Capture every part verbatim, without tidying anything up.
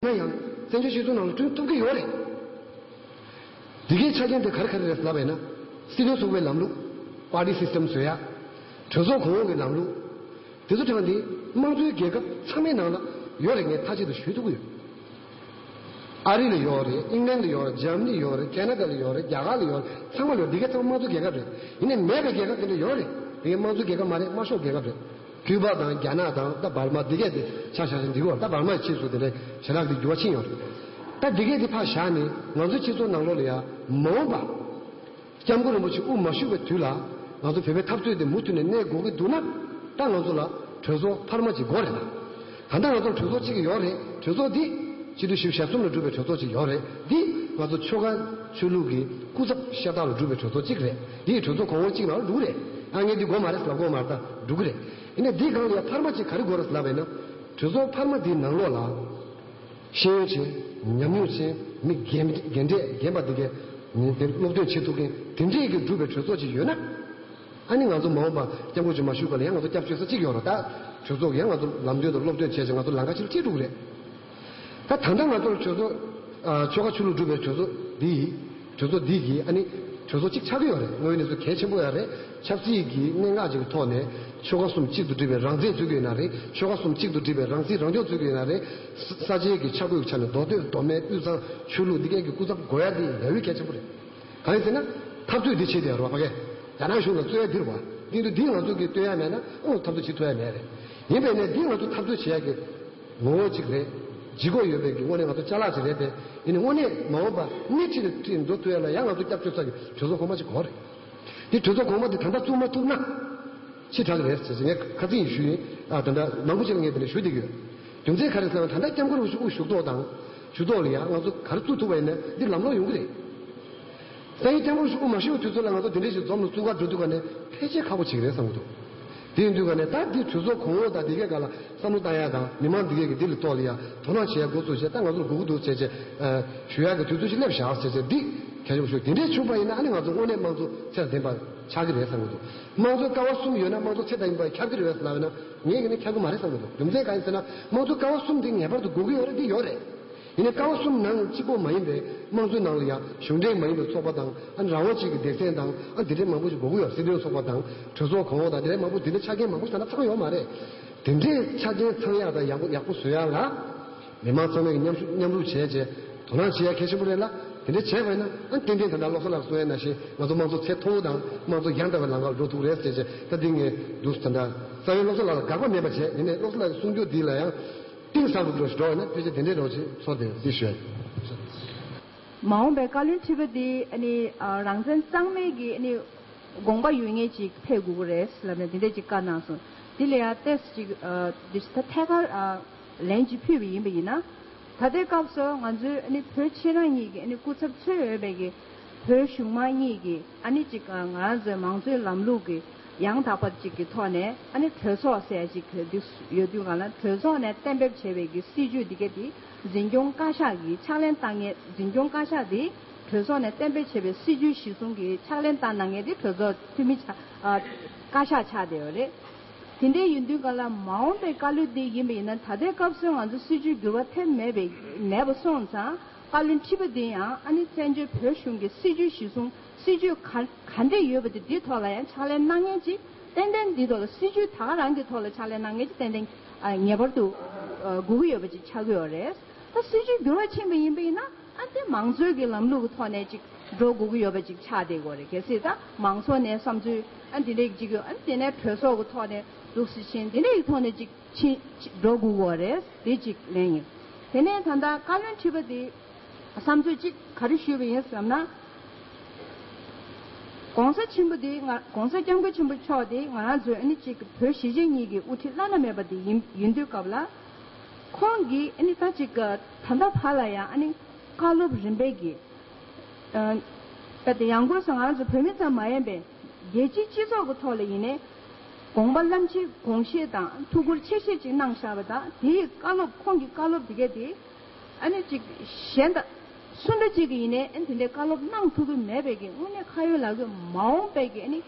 ན་ཡང་བཙན་བྱོལ་སྤྱི་ཚོགས་ནང་ལ་བསྐྲུན་ཐུབ་ཀྱི་ཡོད་རེད། འདི་གའི་ཆ་རྐྱེན་དེ་ག་རེ་ག་རེ་རེད་ལབ་པ་ཡིན་ན། སྲིད་དོན་ཚོགས་པའི་ལམ་ལུགས། པར་ཊི་སི་སི་ཊམ་བཟོ་ཡ། གྲོས་ཚོགས་གོང་འོག་གི་ལམ་ལུགས། དེ་ཚོ་དྲངས་ཏེ་དམངས་གཙོའི་རྒྱལ་ཁབ་ཚང་མའི་ནང་ལ་ཡོད་རེད། ངས་མཐའ་གཅིག་ཏུ་ཞུ་ཐུབ་ཀྱི་ཡོད། ཨ་རི་ལ་ཡོད་རེད། ཨིང་ལན་ལ་ཡོད་རེད། འཇར་མ་ནི་ཡོད་རེད། ཁེ་ན་ཌ་ལ་ཡོད་རེད། རྒྱ་གར་ལ་ཡོད་རེད། ཚང་མ་ལ་ཡོད། འདི་གའི་ཚང་མ་དམངས་གཙོའི་རྒྱལ་ཁབ་རེད། ཡིན་ནའི་མེད་པའི་རྒྱལ་ཁབ་དེ་འདྲ་ཡོད་རེད། དེ་གའི་དམངས་གཙོའི་རྒྱལ་ཁབ་མ་རེད། དམར་ཤོག་རྒྱལ་ཁབ་རེད། ཀིའུ་བ་དང་རྒྱ་ནག་དང་ད་འབར་མ་འདི་གས་དེ་ཆ་བཞག་ན་འགྲིག་གི་རེད། ད་འབར་མ་ཡི་ཕྱིས་སུ་དེ་འདྲའི་ཞལ་ལག་དེ་འགྱུར་བ་ཕྱིན་ཡོད་རེད། ད་འདི་གས་དེ་ཕར་བཞག་ནས་ང་ཚོའི་སྤྱི་ཚོགས་ནང་ལོགས་ལ་ཡ་མ་འོངས་པ་སྐྱབས་མགོན་རིན་པོ་ཆེ་དབུ་མ་བཞུགས་པའི་དུས་ལ་ང་ཚོ་བོད་པའི་འཐབ་རྩོད་དེ་མུ་མཐུད་ནས་གནས་དགོས་ཀྱི་འདུག་ན། ད་ང་ཚོ་ལ་གྲོས་ཚོགས་འཕར་མ་ཅིག་དགོས་རེད་ད། ད་ལྟ་ང་ཚོར་གྲོས་ཚོགས་གཅིག་ཡོད་རེད། གྲོས་ཚོགས་འདི་སྤྱི་འཐུས་བཞི་བཅུ་ཞེ་གསུམ་ལ་གྲུབ་པའི་གྲོས་ཚོགས་གཅིག་ཡོད་རེད། འདི་ང་ཚོ་ཆོལ་ཁ་ཆོས་ལུགས་ཀྱི་སྐུ་ཚབ་ཤ་སྟག་ལ་གྲུབ་པའི་གྲོས་ཚོགས་གཅིག་རེད། འདི་ཡི་གྲོས་ཚོགས་གོང་འོག་གཅིག་ནང་ལ་འགྲོ་གི་རེད། ཨ་ངས་འདི་དགོས་མ་རེད་ལབ་དགོས་མ་རེད། ད་འགྲོ་གི་རེད། ཡིན་ནའི་འདིའི་སྒང་ལ་ཡང་འཕར་མ་གཅིག་ག་རེ་དགོས་རེད་ལབ་པ་ཡིན་ན། གྲོས་ཚོགས་འཕར་མ་འདིའི་ནང་ལོགས་ལ་ཤེས་ཡོན་ཅན། ཉམས་མྱོང་ཅན། མི་རྒན་རྒན་གྲས་རྒན་པ་འདི་གས་ནི་དེ་སློབ་སྟོན་བྱེད་ཐུབ་མཁན་དེ་འདྲས་ཀྱིས་གྲུབ་པའི་གྲོས་ཚོགས་ཅིག་ཡོད་ན། ཨ་ནི་ང་ཚོ་མ་འོངས་པ་སྐྱབས་མགོན་ཆེན་མ་བཞུགས་སྐབས་ལ་ཡང་ང་ཚོ་སྐྱབས་བཅོལ་ས་གཅིག་ཡོད་རེད། ད་གྲོས་ཚོགས་ཀྱིས་ཡང་ང་ཚོ་ལམ་སྟོན་དང་སློབ་སྟོན་བྱས་ཚེ་ང་ཚོ་ལམ་ཁ་ཕྱིར་ཁྲིད་འགྲོ་གི་རེད། ད་ད་ལྟ་ང་ཚོར་གྲོས་ཚོགས་ཨ་ཆོལ་ཁ་ཆོས་ལུགས་གྲུབ་པའི་གྲོས་ཚོགས་འདི་ཡིས་གྲོས་ཚོགས་འདི་གིས་ཨ་ནི་གྲོས་ཚོགས་གཅིག་ཆགས་ཀྱི་ཡོད་རེད། དངོས་ཡོད་གནས་ཚུལ་གལ་ཆེན་པོ་ཡང་རེད། ཆབ་སྲིད་ཀྱི་གནད་འགག་ཅིག་གི་ཐོག་ནས་ཆོལ་ཁ་གསུམ་གཅིག་ཏུ་སྒྲིལ་བའི་རང་བཙན་རྩོད་ཀྱི་ཡོད་ན་རེད། ཆོལ་ཁ་གསུམ་གཅིག་ཏུ་སྒྲིལ་བའི་རང་སྲིད་རང་སྐྱོང་རྩོད་ཀྱི་ཡོད་ན་རེད། ས་ས་ཆའི་གི་ཆ་བགོས་ཀྱི་ཆ་ནས་མདོ་སྟོད་མདོ་སྨད་དབུས་གཙང་ཆོས་ལུགས་འདི་གའི་གི་སྐུ་ཚབ་དགོས་ཡ་འདི་ཡ་ཡུལ་གལ་ཆེན་པོ་རེད། གང་ཡིན་ཟེར་ན། འཐབ་རྩོད་འདི་བྱེད་དེ་རོགས་ཕ་གས་རྒྱ་ནག་གཞུང་ལ་རྩོད་ཡ་འདི་རེད་བ། འདི་འདི་འདི་ང་ཚོ་གིས་སྟོན་ཡ་མེད་ན་ཨོ་འཐབ་རྩོད་བྱེད་ཐུབ་ཡ་མེད་རེད། ཡིན་པས་ནས་འདི་ང་ཚོ་འཐབ་རྩོད་བྱེད་ཡ་གི་ངོ་བོ་གཅིག་རེད། ལྗིད་ཁོག་ཡོད་པའི་གི་དངོས་གནས་ང་ཚོ་ཅ་ལག་ཅིག་རེད་དེ། ཡིན་ནའི་དངོས་གནས་མ་འོངས་པ་སྣེ་ཁྲིད་ནས་ཁྲིད་འགྲོ་ཐུབ་ཡ་ལ་ཡང་ང་ཚོ་སྐྱབས་བཅོལ་ས་གི་གྲོས་ཚོགས་གོང་མ་ཅིག་དགོས་རེད། དེ་གྲོས་ཚོགས་གོང་མ་དེ་ད་ལྟ་བཙུགས་མ་ཐུབ་ན། ཕྱི་དྲགས་རེད་ཟེར་ཟེར་ངས་ཁ་ཚིག་ཡིན་ཞུ་ཡིན། ཨ་ད་ལྟ་མང་པོ་ཅིག་ལ་ངས་དེ་འདྲ་ཞུ་བསྡད་ཀྱི་ཡོད། རྒྱུ་མཚན་ག་རེ་ཟེར་ན་ད་ལྟ་སྐྱབས་མགོན་རིན་པོ་ཆེ་དབུ་བཞུགས་ཐོག་དང་། ཞུ་ཐོག་ལ་ཡང་ང་ཚོ་ག་རེ་བཙུགས་ཐུབ་པ་ཡིན་ན་འདི་ལམ་ལྷོང་ཡོང་གི་རེད། སང་ཉིན་སྐྱབས་མགོན་རིན་པོ་ཆེ་དབུ་མ་བཞུགས་པའི་དུས་ཚོད་ལ་ང་ཚོ་དེ་འདྲའི་ཞིག་འཛོམས་ནས་བཙུགས་ག་འགྲོ་དུས་ག་ནས་ཕལ་ཆེར་ཁག་པོ་ཅིག་རེད་བསམ་གྱི་འདུག་དེ་ཡིན་དུས་ག་ནས་ད་འདི་གྲོས་ཚོགས་གོང་འོག་དང་འདི་གའི་སྒང་ལ་བསམ་བློ་བཏང་ཡ་དང་མི་མང་འདི་གའི་གི་འདི་ལ་ཐོག་ལ་ཡ་དོ་སྣང་བྱེད་ཡ་འགོ་ཚུགས་བྱས། ད་ང་ཚོར་དགོས་ཀྱི་འདུག་བྱས་བྱས་ཞུ་ཡ་གི་དུས་ཚོད་ཞིག་སླེབས་བཞག་ཟེར་བྱས་འདི་གལ་ཆེན་པོ་ཞིག་དེ་འདྲའི་བྱུང་བ་ཡིན་ན་ཨ་ནི་ང་ཚོ་དངོས་གནས་དམངས་གཙོ་ཚད་ལྡན་པ་ཆགས་ཀྱི་རེད་བསམ་གྱི་འདུག་དམངས་གཙོའི་ཀ་བ་གསུམ་ཡོད་ན་དམངས་གཙོ་ཚད་ལྡན་པ་ཁྱབ་ཀྱི་རེད་ཟེར་ལབ་ན་ངས་ཀྱི་ནི་ཁྱབ་ཀྱི་མ་རེད་བསམ་གྱི་འདུག་རྒྱུ་མཚན་གང་ཡིན་ཟེར་ན་དམངས་གཙོའི་ཀ་བ་གསུམ་དེ་ངེས་པར་དུ་དགོས་ཀྱི་ཡོད་རེད། འདི་ཡོད་རེད། ཡིན་ནའི་ཀ་བ་གསུམ་ནང་གཅིག་པོ་མ་ཡིན་པའི་དམངས་གཙོའི་ནང་ལ་ཡང་གཞུང་འབྲེལ་མ་ཡིན་པའི་ཚོགས་པ་དང་ཨ་ནི་རང་དབང་ཅན་གྱི་སྡེ་ཚན་དང་ཨ་འདི་འདྲའི་མང་པོ་ཞིག་དགོས་ཀྱི་ཡོད། སྲིད་དོན་ཚོགས་པ་དང་གྲོས་ཚོགས་གོང་འོག་དང་འདི་འདྲའི་མང་པོ་འདི་འདྲ་ཆ་རྐྱེན་མང་པོ་ཞིག་ད་ལྟ་ཚང་ཡོད་མ་རེད། དེ་འདྲའི་ཆ་རྐྱེན་ཚང་ཡག་དང་ཡག་པོ་ཡག་པོ་བཟོ་ཡག་ལ་མི་མང་ཚང་མས་མཉམ་ཞུགས་མཉམ་རུབ་བྱས་རྗེས་དོ་སྣང་བྱེད་ཡག་གལ་ཆེན་པོ་རེད་ལ། དེ་འདྲ་བྱས་པ་ཡིན་ན་ཨ་ཏན་ཏན་ད་ལྟ་བློ་བཟང་ལགས་གསུང་ཡག་ནང་བཞིན་ང་ཚོ་དམངས་གཙོ་ཚད་མཐོ་བོ་དང་དམངས་གཙོ་ཡང་དག་པའི་ལམ་ཁར་འགྲོ་ཐུབ་རེད་ཟེར་རྗེས་ད་འདི་ངས་འདུག་ད་ལྟ་རྩ་བའི་བློ་བཟང་ལགས་ལ་དགག་པ་མེད་པ་བྱས། ཡིན་ནའི་བློ་བཟང་ལགས་ཀྱི་གསུང་རྒྱུ་འདི་ལ་ཡང་། གཏིང་ཟབ་རུ་འགྲོ་ཞིག་འགྲོ་བ་ན་ཕལ་ཆེར་དེ་འདྲའི་རོགས་ཅིག་ཚོར་ཏེ་འདི་ཞུ་ཡ་ཡིན། མ་འོངས་པའི་བཀའ་བློན་ཁྲི་པ་འདི་ཨ་ནི་ཨ་རང་བཙན་གཙང་མའི་གི་ཨ་ནི་དགོངས་པ་ཡོད་མཁན་ཅིག་ཕེབས་དགོས་ཀྱི་རེད་ལབ་ནས་དེ་འདྲས་ཅིག་བཀའ་གནང་སོང་། དེ་ལ་ཡང་ཏོག་ཙམ་ཅིག་ཨ་འདི་ད་ཐད་ཀར་ཨ་ལན་ཅིག་ཕུལ་བ་ཡིན་པ་ཡིན་ན། ད་ལྟའི་སྐབས་སུ་ང་ཚོའི་ཨ་ནི་བོད་ཕྱི་ནང་གཉིས་ཀྱི་ཨ་ནི་སྐུ་ཚབ་གཙོས་ཡོད་པའི་གི་བོད་གཞུང་མང་གཉིས་ཀྱི་ཨ་ནི་ཅིག་ང་རང་ཚོའི་མང་གཙོའི་ལམ་ལུགས་ཀྱི་ཡང་དག་པ་ཅིག་གི་ཐོག་ནས་ཨ་ནི་གྲོས་ཚོགས་ཟེར་ཡ་ཅིག་འདི་ཡོད་དུས་གང་ལ་གྲོས་ཚོགས་ནས་གཏན་འབེབས་བྱས་པའི་གི་སྲིད་ཇུས་འདི་ག་དེ་འཛིན་སྐྱོང་བཀའ་ཤག་གིས་ཕྱག་ལེན་བཏང་མཁན། འཛིན་སྐྱོང་བཀའ་ཤག་དེ་གྲོས་ཚོགས་ནས་གཏན་འབེབས་བྱས་པའི་སྲིད་ཇུས་གཞིར་བཟུང་གི་ཕྱག་ལེན་བཏང་གནང་མཁན་དེ་གྲོས་ཚོགས་འཐུས་མི་ཆགས་ཨ་བཀའ་ཤག་ཆགས་བསྡད་ཡོད་རེད། དེ་འདྲའི་ཡིན་དུས་གང་ལ་མ་འོངས་པའི་བཀའ་བློན་དེ་ཡིན་པ་ཡིན་ན་ད་ལྟའི་སྐབས་སུ་ང་ཚོ་སྲིད་ཇུས་འགྱུར་བ་ཐེབས་མེད་པའི་མེད་པ་སོང་ཙང་། བཀའ་བློན་ཁྲི་པ་འདི་ཡང་ཨ་ནི་བཙན་བྱོལ་བོད་གཞུང་གི་སྲིད་ཇུས་གཞིར་བཟུང་སྲིད་ཇུས་ག་ག་འདྲས་ཡོད་པ་དེ་འདི་ཐོག་ལ་ཡང་ཕྱག་ལས་གནང་མཁན་ཅིག་ཏན་ཏན་འདི་ཐོག་ལ་སྲིད་ཇུས་ད་ག་རང་གི་ཐོག་ལ་ཕྱག་ལས་གནང་མཁན་ཅིག་ཏན་ཏན་ཨ་ངེས་པར་དུ་ཨ་དགོས་ཀྱི་ཡོད་པ་ཅིག་ཆགས་ཀྱི་ཡོད་རེད། ད་སྲིད་ཇུས་འགྱུར་བ་ཕྱིན་པ་ཡིན་པ་ཡིན་ན་ཨ་དེ་མང་གཙོའི་གི་ལམ་ལུགས་ཀྱི་ཐོག་ནས་ཅིག་འགྲོ་དགོས་ཀྱི་ཡོད་པ་ཅིག་ཆགས་བསྡད་ཀྱི་ཡོད་རེད། གལ་སྲིད་ད་མང་ཚོགས་ནས་བསམ་ཚུལ་ཨ་འདི་འདྲས་ཅིག་ཡོད་ཨ་དེ་ནས་གྲོས་ཚོགས་ཀྱི་ཐོག་ནས་འདུག་སེ་ཕྱིན་འདི་འདྲས་ཀྱི་ཐོག་ནས་ཅིག་ཕྱིན་འགྲོ་དགོས་ཀྱི་ཡོད་རེད། དེ་གཅིག་ལན་ཡིན། དེ་ནས་ད་ལྟ་བཀའ་བློན་ཁྲི་པ་དེ་བསམ་ཚུལ་གཅིག་ག་རེ་ཞུས་པ་ཡིན་ཟེར་ན། ༸གོང་ས་ཆེན་པོ་དེ་ང་༸གོང་ས་༸སྐྱབས་མགོན་ཆེན་པོ་མཆོག་དེ་ང་རང་ཚོའི་ཨ་ནི་གཅིག་བོད་གཞིས་བྱེས་གཉིས་ཀྱི་དབུ་ཁྲིད་བླ་ན་མེད་པ་དེ་ཡིན་ཡིན་དུས་སྐབས་ལ། ཁོང་གིས་ཨ་ནི་ད་ཅིག་ད་ལྟ་བར་ལ་ཡང་ཨ་ནི་བཀའ་སློབ་རིམ་པས་ཀྱི། ཨ་ད་དེ་ཡང་སྒོས་སུ་ང་རང་ཚོ་བོད་མི་ཙམ་མ་ཡིན་པའི་རྒྱལ་སྤྱིའི་སྤྱི་ཚོགས་ཀྱི་ཐོག་ལ་ཡིན་ནའི། དགོངས་པ་བླ་མཆིའི་དགོངས་བཞེས་དང་ཐུགས་ཁུར་ཆེ་བཞེས་ཅིག་གནང་བཞག་པ་དང་དེའི་བཀའ་སློབ་ཁོང་གི་བཀའ་སློབ་དེ་གས་དེ་ཨ་ནི་ཅིག་གཞན་དང་སུ་འདྲ་ཅིག་གིས་ཡིན་ནའི་ཨ་ནི་དེ་འདྲའི་བཀའ་སློབ་གནང་ཐུབ་ཀྱི་མེད་པའི་གི་དངོས་གནས་ཁ་ཡོད་ལག་ཡོད་མ་འོངས་པའི་གི་ཨ་ནི་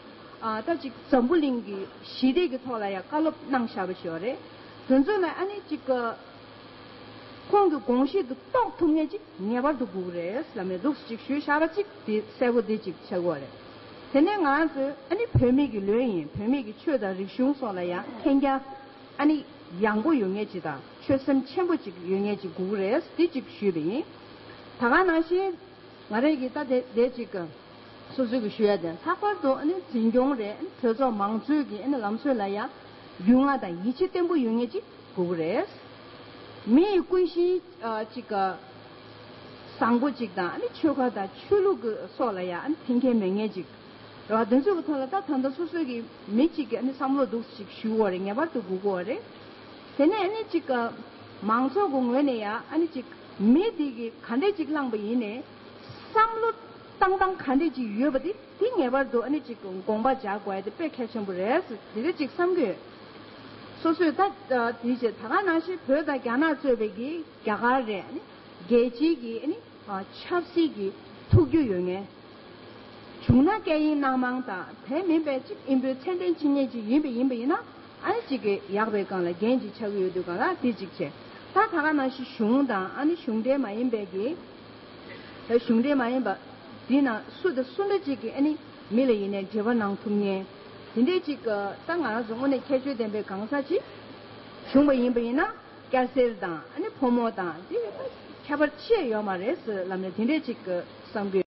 ཨ་ད་ཅིག་འཛམ་བུ་གླིང་གི་ཞི་བདེ་གི་ཐོག་ལ་ཡང་བཀའ་སློབ་གནང་བཞག་པ་ཞིག་ཡོད་རེད། དེ་ཚོ་ལ་ཨ་ནི་ཅིག་ཁོང་གི་དགོངས་གཞི་དེ་རྟོགས་ཐུབ་མཁན་ཅིག་ངེས་པར་དུ་དགོས་ཀྱི་རེད་ལབ་ནས་འདུག་ཅིག་ཞུས་བཞག་པ་ཅིག་དེ་གསལ་པོ་དེ་ཅིག་ཆགས་ཀྱི་ཡོད་རེད། དེ་ནས་ང་རང་ཚོས་ཨ་ནི་བོད་མི་གི་ལོས་ཡིན། བོད་མི་གི་ཆོས་དང་རིག་གཞུང་སོགས་ལ་ཡང་མཁྱེན་རྒྱ་ཨ་ནི་ཡངས་པོ་ཡོད་མཁན་ཅིག་དང་ཆོད་སེམས་ཆེན་པོ་ཅིག་ཡོད་མཁན་ཅིག་དགོས་ཀྱི་རེད། དེ་ཅིག་ཞུས་པ་ཡིན། ད་ག་ནང་བཞིན་ང་རང་གིས་ད་དེ་དེ་ཅིག་སོ་སོའི་གི་ཞུ་ཡ་དེ། ལྷག་པར་དུ་ཨ་ནི་འཛིན་སྐྱོང་རེད། ཨ་ནི་གྲོས་ཚོགས་མང་གཙོའི་གི་ཨ་ནི་ལམ་སྲོལ་ལ་ཡང་རྒྱུས་མངའ་དང་ཡིད་ཆེས་བརྟན་པོ་ཡོད་མཁན་ཅིག་དགོས་ཀྱི་རེད། མི་ཡི་ཀུན་གཞི་ཨ་ཅིག་ག་བཟང་པོ་ཅིག་དང་ཨ་ནི་ཆོལ་ཁ་དང་ཆོས་ལུགས་ཀྱི་སོགས་ལ་ཡང་ཨ་ནི་འཐེན་འཁྱེར་མེད་མཁན་ཅིག་རེད་བ། དེ་ཚོའི་གི་ཐོག་ལ་ད་ད་ལྟ་སོ་སོའི་གི་མི་གཅིག་གི་ཨ་ནི་བསམ་བློ་འདུག་ཅིག་ཞུ་དགོས་རེད། ངེས་པར་དུ་དགོས་ཀྱི་རེད། དེ་ནས་ཨ་ནི་ཅིག་ག་མང་ཚོགས་ཀྱི་ངོས་ནས་ཡང་ཨ་ནི་ཅིག་མི་དེ་གི་ག་འདྲས་ཅིག་བླངས་པ་ཡིན་ནའི་བསམ་བློ་བཏང་སྟངས་ག་འདྲས་ཅིག་ཡོད་པ་དེ། དེ་ངེས་པར་དུ་ཨ་ནི་ཅིག་དགོངས་པ་འཇགས་དགོས་ཡ་དེ་དཔེ་གལ་ཆེན་པོ་རེད་ཟེར་དེ་འདྲ་ཅིག་བསམ་གྱི་ཡོད། སོ་སོས་ད་དེའི་རྗེས་ད་ག་ནང་བཞིན་བོད་དང་རྒྱ་ནག་གཙོས་པའི་གི་རྒྱ་གར་རེད། ཨ་ནི་རྒྱལ་སྤྱིའི་གི་ཨ་ནི་ཆབ་སྲིད་ཀྱི་ཐུགས་རྒྱུས་ཡོད་མཁན། བྱུང་ན་སྐད་ཡིག་སྣ་མང་དང་དེ་མིན་པའི་ཅིག་ཨིན་བོད་ཚད་ལྡན་ཅིག་ཉིད་ཅིག་ཡིན་པ་ཡིན་པ་ཡིན་ན་ཨ་ནི་ཅིག་གི་ཡག་པའི་སྒང་ལ་འགན་ཅིག་ཆགས་ཀྱི་ཡོད་དུས་སྒང་ལ་དེ་ཅིག་བྱས། ད་ད་ག་ནང་བཞིན་གཞུང་དང་ཨ་ནི་གཞུང་འབྲེལ་མ་ཡིན་པའི་གི་ད་གཞུང་འབྲེལ་མ་ཡིན་པ་འདི་ན་སུ་དང་སུ་འདྲ་ཅིག་གིས་ཨ་ནི་མི་ལ་ཡིན་ནའི་འབྲེལ་བ་གནང་ཐུབ་མཁན་དེ་འདྲས་ཅིག་ད་ང་རང་ཚོ་དངོས་གནས་ཁྱད་ཆོས་ལྡན་པའི་གང་ཟག་ཅིག་བྱུང་བ་ཡིན་པ་ཡིན་ན་སྐྱ་སེར་དང་ཨ་ནི་ཕོ་མོ་དང་དེ་ཁྱད་པར་ཅི་ཡང་ཡོད་མ་རེད་ཟེར་ལབ་ནས་དེ་འདྲས་ཅིག་བསམ་གྱི།